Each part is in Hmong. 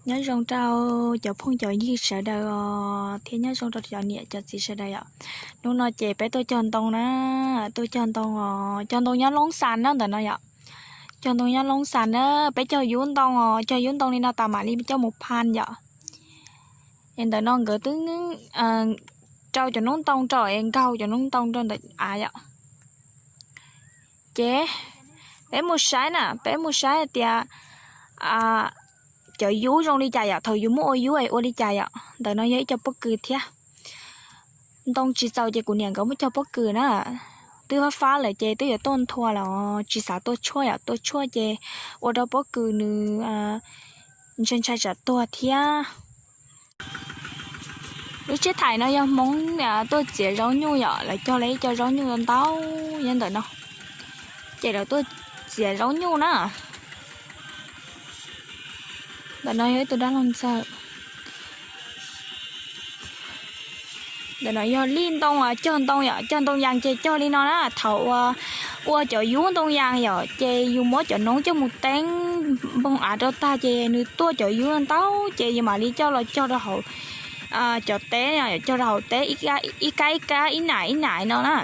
Nyob zoo rau cov phooj cov ywg sawv daws os, thiab nyob zoo rau cov niam cov txiv sawv daws yom. Hnub no ces peb tuaj cog ntoo na, tuaj cog ntoo os, cog ntoo nyob Loob Xas na ntawm no yom. Cog ntoo nyob Loob Xas na, peb cog yub ntoo os, cog yub ntoo li no tas mam li coj mus phaj yom. Es ntawm no nkawd twb rau cov noob ntoo rau es nkaug cov noob ntoo rau ntawm av yom. Ces peb mus saib na, peb mus saib hais tias cov yub zoo li cas yom, thaum yus muab ua yub es ua li cas yom. Ntawm no yog ib co pob kws thiab. Ntoo tsis txaus ces kuv niam nkawd muab cog pob kws na. Twb fab fab lawm ces twb yuav tuaj nthua los tsis xav tua tshuaj yom, tua tshuaj ces ua rau pob kws nws ntshai ntshai tsam tuag thiab. Lub tsheb thaim no yog Hmoob tuaj txiav zaub nyuj yom, lawv cog lawv ib co zaub nyuj ntau nyob ntawm no, ces lawv tuaj txiav zaub nyuj na. Ntawm no yog ib tug dab laug ntxawg. Ntawm no yog lij ntoo, cog ntoo yom, cog ntoo yas ces cog li no na. Thaum uas ua cov yub ntoo yas yom, ces yus muab cov noob coj mus teeb npoo av rau tag ces nws tuaj cov yub ntau, ces yus mam li coj los cog rau hauv cov teb, cog rau hauv teb ib kab ib kab ib nam ib nam no na.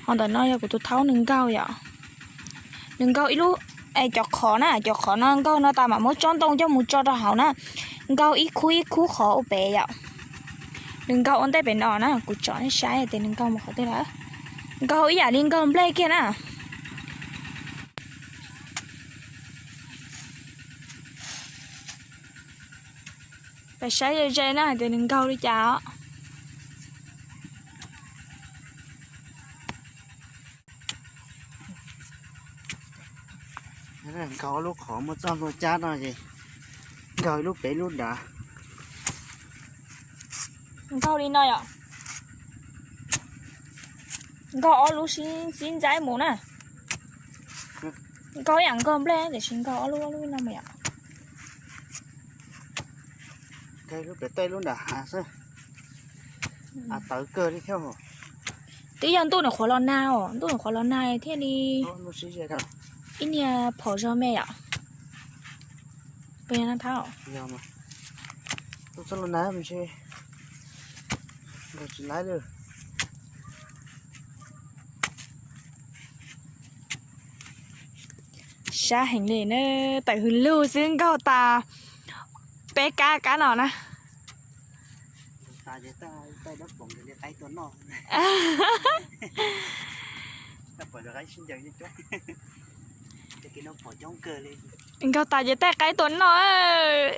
Ho ntawm no yog kuv tus thaub nws nkaug yom. Nws nkaug ib lub, cov qhov na, cov qhov no nkaug no tas mam muab tsob ntoo coj mus tso rau hauv na. Nkaug ib khub ib khub qhov ua pem yom. Nws nkaug ua ntej pem no na, kuv tsom nej saib tias nws nkaug mus qhov twg lawm. Nkaug ib yam li nkaug nplej kiag na. Peb saib ze ze na hais tias nws nkaug li cas os. Nkaug lub qhov muaj txoj hlua cab no ces nkaug ib lub pem lub nrad. Nkaug li no yom. Nkaug ob lub sib sib ntxaib mus na. Nkaug ib yam nkaug nplej tiam sis nkaug ob lub ob lub no mus yom. Nkaug lub pem tej lub nram hav xwb. Av tawv kawg li thiab. Twb yog ntuj nyuam qhuav los nag os, ntuj nyuam qhuav los nag thiaj li ib niag phom zog me yom. Puas yog no thab? Ntuj txog los nag ntshe nkaug tsis laib lawm. Sab heev li na, tawm hws lug xwb nkaug tas peb kab kab no na. Nkaug tas ces tej qaib tua noj.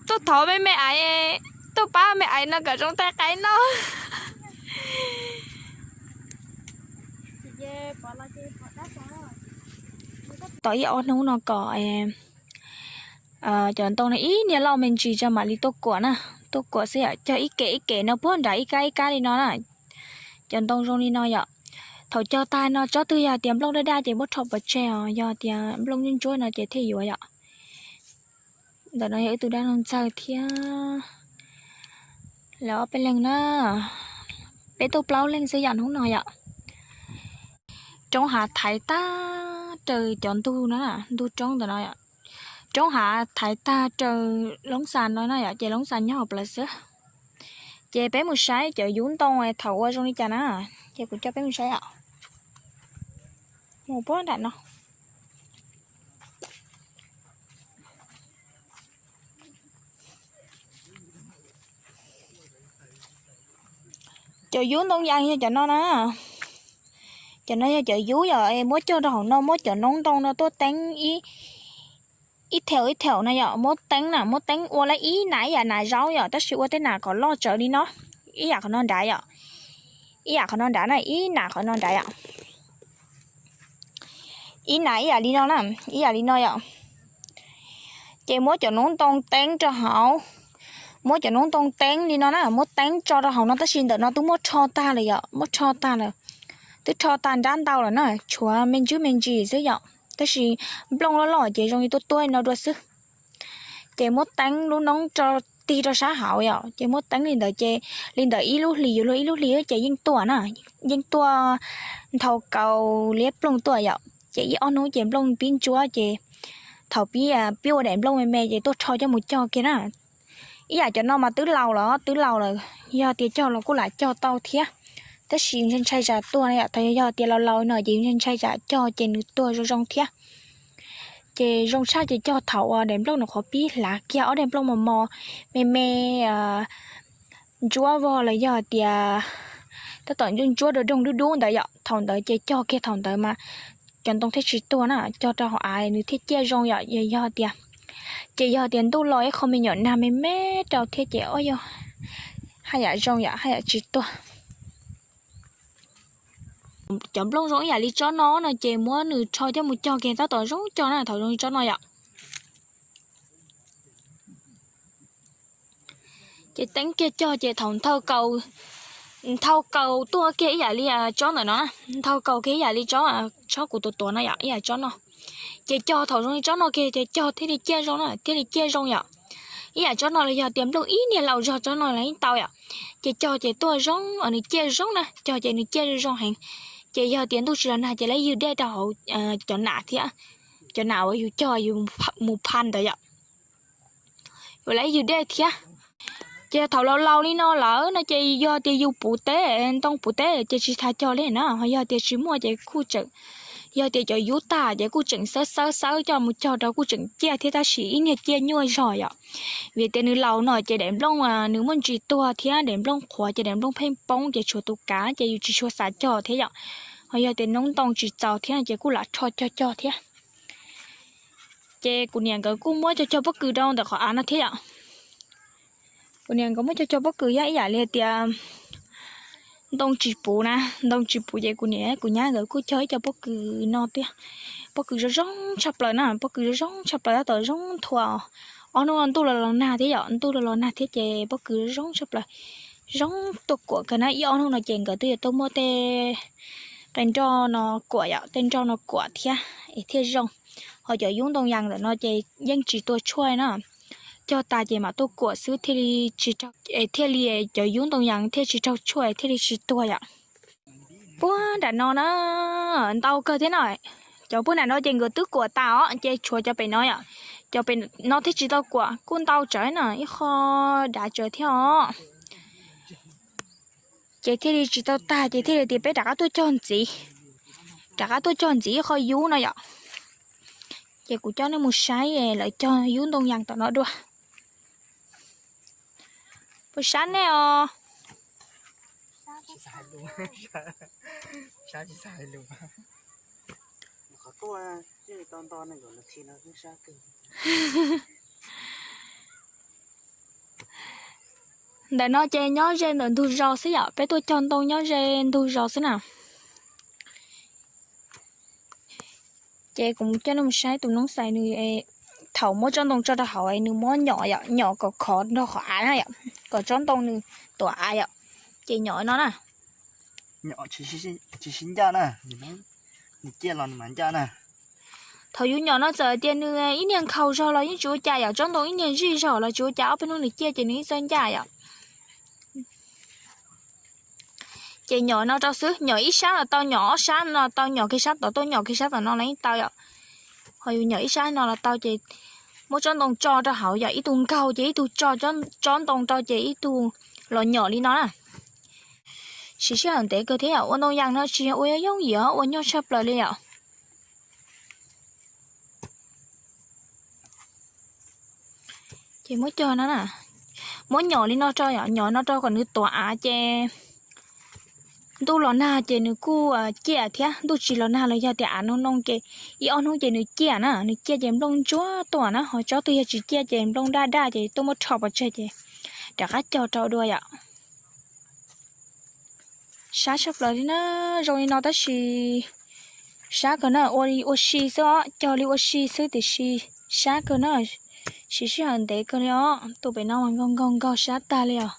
Tuaj thov me me aiv, tuaj pab me aiv no kom zoo tej qaib noj. Tos ib ob hnub no kom cov ntoo no ib niag loj me ntsis tso mam li tuaj kuam na. Tuaj kuam xwb yom, cog ib kem ib kem no puag nrad ib kab ib kab li no na. Cov ntoo zoo li no yom. Thaum cog tag no tsob twg yog tias nplooj daj daj ces muab rho pov tseg os, yog tias nplooj ntsuab ntsuab no ces thiaj yuav yom. Ntawm no yog ib tug dab laug ntxawg thiab lawv ob peb leeg na. Peb tuaj plaub leeg xwb yom hnub no yom. Roob hav thaiv tag raws cov ntug no, ntug roob ntawm no yom. Roob hav thaiv tag raws Loob Xas no na yom, ces Loob Xas nyob hauv plawv xwb. Ces peb mus saib cov yub ntoo thaum ua zoo li cas na, ces kuv coj peb mus saib yom. Mus puag nram no. Cov yub ntoo yas yog cov no na. Cov no yog cov yub yom, muab cog rau hauv no, muab cov noob ntoo no tuaj teeb ib thaum ib thaum no yom, muab teeb na, muab teeb ua lawm ib nam ib yam nam zaub yom, tab sis ua tej nam kom loj tsawv li no, ib yam qhov no nrad yom, ib yam qhov no nrad na, ib nam qhov no nrad yom. Ib nam ib yam li no na, ib yam li no yom. Ces muab cov noob ntoo teeb rau hauv, muab cov noob ntoo teeb li no na, muab teeb tso rau hauv no, tab sis ntawm no twb muab rho tag lawm yom, muab rho tag lawm. Twb rho tag nrab ntau lawm na, tshuav me ntsis me ntsis xwb yom, tab sis nplooj loj loj ces zoo li tuab tuab no dua xwb. Ces muab teeb lub noob rau tig rau sab hauv yom, ces muab teeb li ntawd ces li ntawd ib lub hlis yuav luag ib lub hlis ces yeej tuaj na, yeej tuaj nthau kaus liab ploog tuaj yom. Ces ib ob hnub ces nplooj pib ntsuab ces thaum pib, pib ua daim nplooj me me ces tuaj rho coj mus cog kiag na. Ib yam cov no mas twb laus lawm, twb laus lawm, yog tias cog los kuj lam cog tau thiab. Tab sis ntshai ntshai tsam tuag no yom, thaum yog tias laus laus no ces ntshai ntshai tsam cog ces nws tuag zoo zoo thiab. Ces zoo tshaj ces cog thaum uas daim nplooj nws qhuav pib hlav kiag ob daim nplooj mos mos me me, ntsuab vog los yog tias tab tom ntsuab ntsuab doog doog dub dub ntawd yom, thaum ntawd ces cog kiag thaum ntawd mas cov ntoo thiaj tsis tuag na, cog rau hauv av nws thiaj ciaj zoo yom. Yog tias, ces yog tias ntuj los ib qho me nyuam nag me me rau thiab ces yog haj yam zoo yom, haj yam tsis tuag. Cov nplooj zoo ib yam li tsob no no ces muab nws rho coj mus cog kiag tab tom zoo cog na, thaum zoo li tsob no yom. Ces teeb kiag cog ces thaum nthau kaus, nthau kaus tuaj kiag ib yam li tsob ntawm no, nthau kaus kiag ib yam li tsob, tsob kuv tuav tuav no yom, ib yam tsob no. Ces cog thaum zoo li tsob no kiag ces cog thiaj li ciaj zoo na, thiaj li ciaj zoo yom. Ib yam tsob no los yog tias nplooj ib niag laus zog tsob no los yeej tau yom. Ces cog ces tuaj zoo, nws ciaj zoo na, cog ces nws ciaj zoo heev. Ces yog tias ntuj tsis los nag ces lawv ywg dej rau hauv cov nam thiab, cov nam uas yus cog yus mus phaj ntawd yom. Yus lawv ywg dej thiab. Ces thaum laus laus li no lawm no ces yog tias yus puv teb, ntoo puv teb ces tsis tas cog li na, ho yog tias tsis muaj ces kuj tseem, yog tias cov yub tag ces kuj tseem xawb xawb xawb coj mus cog rau kuj tseem ciaj thiab, tab sis ib niag ciaj nyuaj zog yom. Vim tias nws laus no ces daim nplooj nws muaj ntsis tuag thiab daim nplooj qhuav ces daim nplooj pheej poob ces tshuav tus kav ces yus tsis tshua xav cog thiab yom. Ho yog tias noob ntoo tsis txaus thiab no ces kuj lam rho cog cog thiab. Ces kuv niam nkawd kuj muab cog cog pob kws rau ntawm qhov av no thiab yom. Kuv niam nkawd muab cog cog pob kws yog ib yam li tias ntoo tsis puv na, ntoo tsis puv ces kuv niam kuv nyab nkawd kuj cog ib co pob kws no thiab. Pob kws zoo zoo tshaj plaws na, pob kws zoo zoo tshaj plaws tab tom zoo nthua. Ob hnub no ntuj los los nag thiab yom, ntuj los los nag thiab ces pob kws zoo zoo tshaj plaws, zoo tuaj kuam kawg na. Ib ob hnub no ces nkawd twb yuav tuaj muab tej qe nroj no kuam yom, tej nroj no kuam thiab es thiaj zoo. Ho cov yub ntoo yas ntawm no ces yeej tsis tua tshuaj na, cog tas ces mam tuaj kuam xwb thiaj li tsis raug, thiaj li cov yub ntoo yas thiaj tsis raug tshuaj thiaj li tsis tuag yom. Puag nram no na, ntau kawg thiab no. Cov puag nram no ces nkawd twb kuam tas os, ces tshuav cov pem no yom. Cov pem no thiaj tsis tau kuam, kuj ntau tsawv na, ib qho dav tsawv thiab os. Ces thiaj li tsis tau tag, ces thiaj li tias peb rov qab tuaj cog ntxiv, rov qab tuaj cog ntxiv ib qho yub no yom. Ces kuv coj nej mus saib lawv cog yub ntoo yas tom no dua. Puas sab nej os? Ntawm no ces nyob ze ntawm ntug zos xwb yom, peb tuaj cog ntoo nyob ze ntug zos xwb na. Ces kuv coj nej mus saib tus noob xais nws, thaum muab tsob ntoo tso rau hauv nws muab nyom yom, nyom kom khov nrog qhov av na yom, kom tsob ntoo nws tuav av yom. Ces nyom no na, tsis sib ncaj na, nws ciaj los nws mam ncaj na. Thaum yus nyom no txawm tias nws ib niag nkhaus zog los yeej tsis ua cas yom, tsob ntoo ib niag zij zog los tsis ua cas, ob peb hnub nws ciaj ces nws ib txawj ncaj yom. Ces nyom no rau xwb, nyom ib sab los tau, nyom ob sab no tau, nyom kiag sab tod tuaj, nyom kiag sab tom no los yeej tau yom. Ho yus nyom ib sab no los tau ces muab tsob ntoo tso rau hauv yom, ib tug nkaug ces ib tug tso tsob ntoo rau ces ib tug los nyom li no na. Siv sij hawm ntev kawg thiab yom, ua ntoo yas no tsis yog ua yooj yim, ua nyuaj tshaj plaws li yom. Ces muab cog no na, muab nyom li no rau yom, nyom no rau kom nws tuav av ces ntuj los nag ces nws kuj ciaj thiab, ntuj tsis los nag los yog tias av noo noo ces ib ob hnub ces nws ciaj na, nws ciaj ces nplooj ntsuab tuaj na, ho tsob twg yog tsis ciaj ces nplooj daj daj ces tuaj muab rho pov tseg ces rov qab cog rau dua yom. Sab tshaj plaws li na, zoo li no tab sis sab kawg na, ua li ua si xwb os, cog li ua si xwb tiam sis sab kawg na, siv sij hawm ntev kawg li os, tus pem no mas nkaug nkaug nkaug sab tag li os.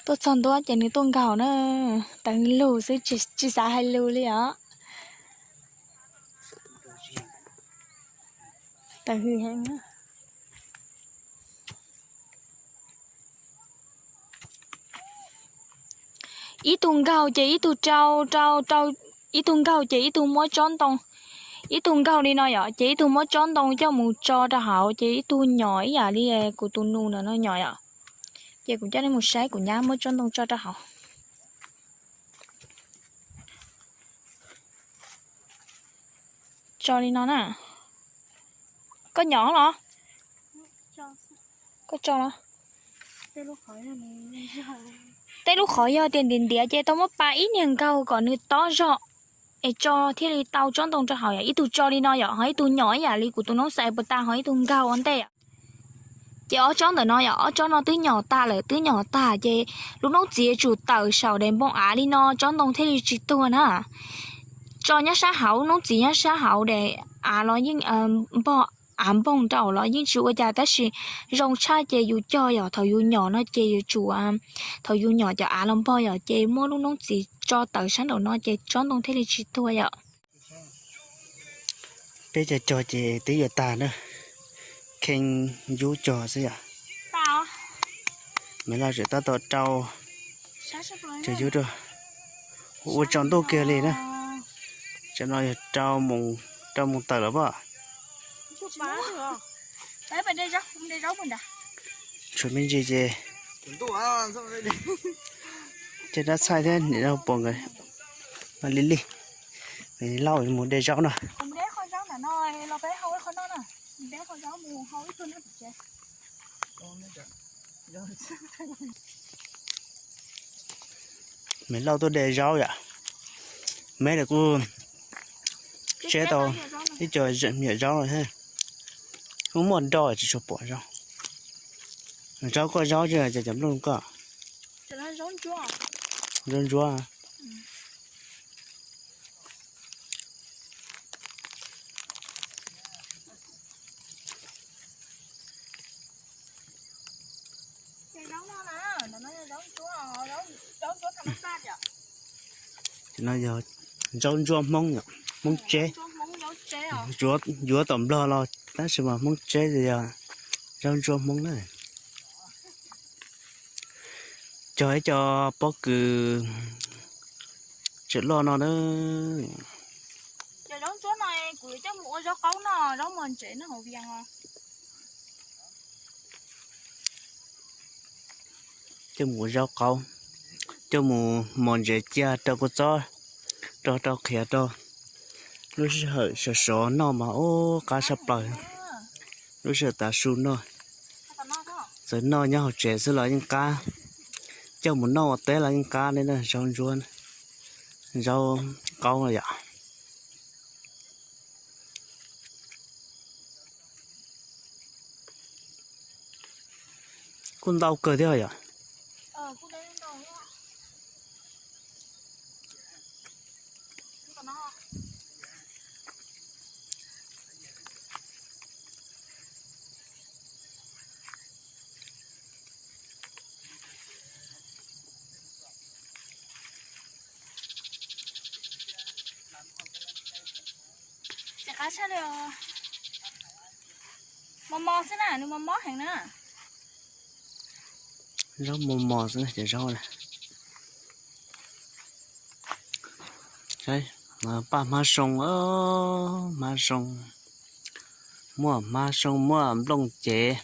Tuaj txog ntua ces nws tuaj nkaug na, tawv lug xwb tsis xav hais lus li os. Tawv hwj heev. ib tug nkaug ces ib tug rau rau rau, ib tug nkaug ces ib tug muab tsob ntoo, ib tug nkaug li no yom, ces ib tug muab tsob ntoo coj mus tso rau hauv, ces ib tug nyom ib yam li kuv tus nus ntawm no nyom yom. Ces kuv coj nej mus saib kuv nyab muab tsob ntoo tso rau hauv. Tso li no na. Koj nyom los? Koj tso los? Tej lub qhov yog tias ntiav ntiav ces tau muab pa ib niag nkaug kom nws tob zog es tso thiaj li tau tsob ntoo rau hauv yom. Ib tug tso li no yom, ho ib tug nyom ib yam li kuv tus noob xais puas tas ho ib tug nkaug ua ntej. Ces ob tsob ntawm no yom, ob tsob no twb nyom tag lawm, twb nyom tag ces lub noob txiv yuav tsum tawm saum daim npoo av li no tsob ntoo thiaj li tsis tuag na. Tso nyob sab hauv, lub noob txiv nyob sab hauv daim av los yeej npog, av npog rau los yeej tsis ua cas, tab sis zoo tshaj ces yus cog yom, thaum yus nyom no ces yuav tsum, thaum yus nyom cov av los npog yom, ces muab lub noob txiv tso tawm sab nraum no ces tsob ntoo thiaj li tsis tuag yom. Peb cov cog ces twb yuav tag na, kheej yub cog xwb yom. Maiv Lauj tseem tab tom rau cov yub rau, ua tsaus ntuj kiag li na. Tam no yog rau moos tawm lawm pob. Tshuav me ntsis ces coj dab txhaij thiab niam Lauj pom nkawd mas li li. Lauj mus de zaub no. Maiv Lauj tuaj de zaub yom. Maiv Lauj kuj tseb tau ib co me nyuam zaub, kuj muaj nroj tsis tshua pom zaub. Zaub koj zaub tsis cov nplooj koj. Zaub ntsuab. Ces no yog zaub ntsuab Hmoob, Hmoob tseb, yuav tom Nplog los tab sis mas Hmoob tseb yog zaub ntsuab Hmoob na. Cog ib co pob kws tseem loj no na. Coj mus ua zaub qaub, coj mus mos ntsev cia rau kua txob, rau rau qhiav rau lub sij hawm sov sov noj mas ub qab tshaj plaws. Lub sij hawm tav su noj, txawm noj nyob hauv tsev xwb los yeej qab, coj mus noj ua teb los yeej qab li na. Zaub ntsuab, zaub qaub no yom. Kuj ntau kawg thiab yom. Ces qab tshaj li os. Mos mos xwb na, nws mos mos heev na. Zaub mos mos xwb na, ces zaub na. Paj hmab soo, hmab soo, muaj hmab soo muaj nplooj cev.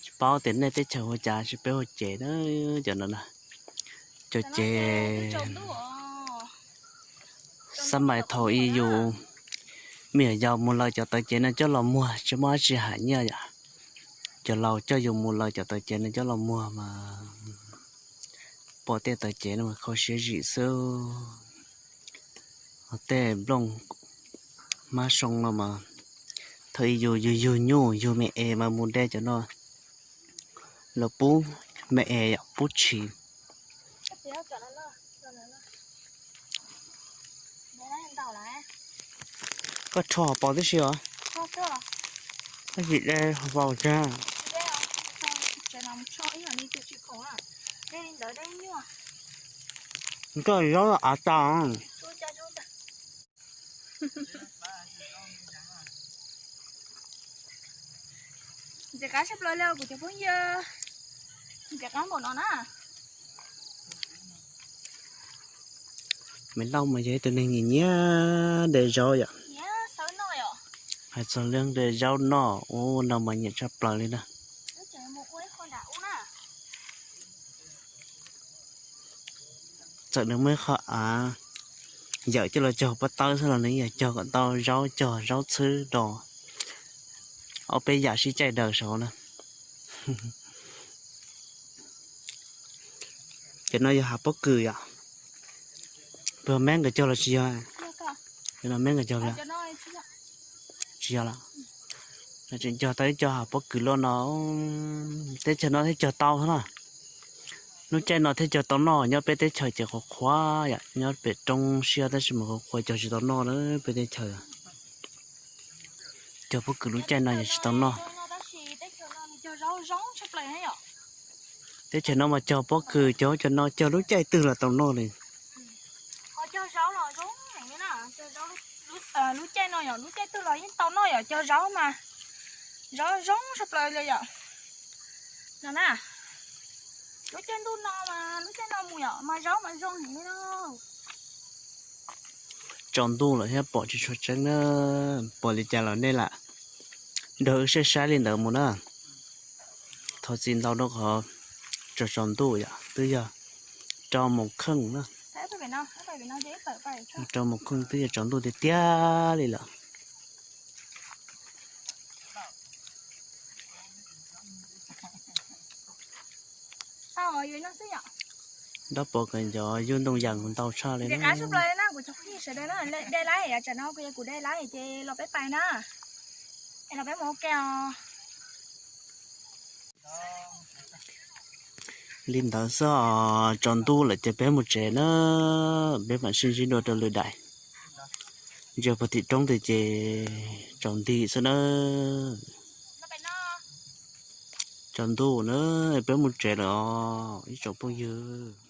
Tsis paub tias nej teb chaws ua cas tsis peb ua cev na, cov no na. Cov cev xab mais thaum ub yus me nyuam yaus mus lawm cov tawv cev no coj los muag tsis muaj dab tsi hais nyiaj yom. Cov laus coj yus mus lawm cov tawv cev no coj los muag mas pom tej tawv cev no mas kho siab zim xwb. Ho tej nplooj hmab soo no mas thaum ub yus yug yug nyuj yug me es mas mus de cov no los pub me es yom, pub tshis. Koj rho hauv paus tib si os. Koj tsis de hauv paus tag. Koj zaub av tas. Ntxim qab tshaj plaws li kuv cov phooj ywg. Ntxim qab npaum no na. Me Lauj mas yog ib tug neeg nyiam nyiam de zaub yom. Hais txog leej de zaub noj ub no mas nyiam tshaj plaws li na. Txawm nws muaj ib qho av yawm coj los cog pob tawb xwb los nws yog cog kom tau zaub, cog zaub txhwb do ob peb yam sib caij daws saud na. Cov no yog hav pob kws yom. Puas yog Meb nkawd cog los tsis yog? Cov no Meb nkawd cog los? Tsis yog los? Tseem cog tau ib co hav pob kws loj no. Teb chaws no thiaj cog tau thiab na. Lub caij no thiaj cog tau noj, nyob peb teb chaws ces qhuav qhuav yom, nyob pem roob siab tab sis mas qhuav qhuav cog tsis tau noj na peb teb chaws. Cog pob kws lub caij no yog tsis tau noj. Teb chaws no mas cog pob kws cog cov no cog lub caij twg los tau noj li. Lub caij no yog lub caij twg los yeej tau noj yom, cog zaub mas zaub zoo tshaj plaws li yom. No na, lub caij ntuj no mas lub caij no mus yom mas zaub mas zoo heev li no. Tsaus ntuj lawm thiab pom tsis tshua tseeb na. Pom li cas los nej lam nrog wb saib saib li ntawd mus na. Thov txim ntau rau qhov tsaus tsaus ntuj yom, twb yog rau moos kheej na. Rau moos kheej twb yog tsaus ntuj tiag tiag li lawm. Ntab pov kawg nco yug ntoo yas ntau tshaj li na. Kuv de laiv, tsam no kuv de laiv ces los peb pais na. Los peb mus ua ke os. Li ntawd xwb os, tsaus ntuj lawm ces peb mus tsev na. Peb mam sib ntsib dua rau lwm daim. Ntsia puag tim roob tid ces tsaus nti xwb na. Tsaus ntuj na, peb mus tsev lawm os ib tsoom phooj ywg.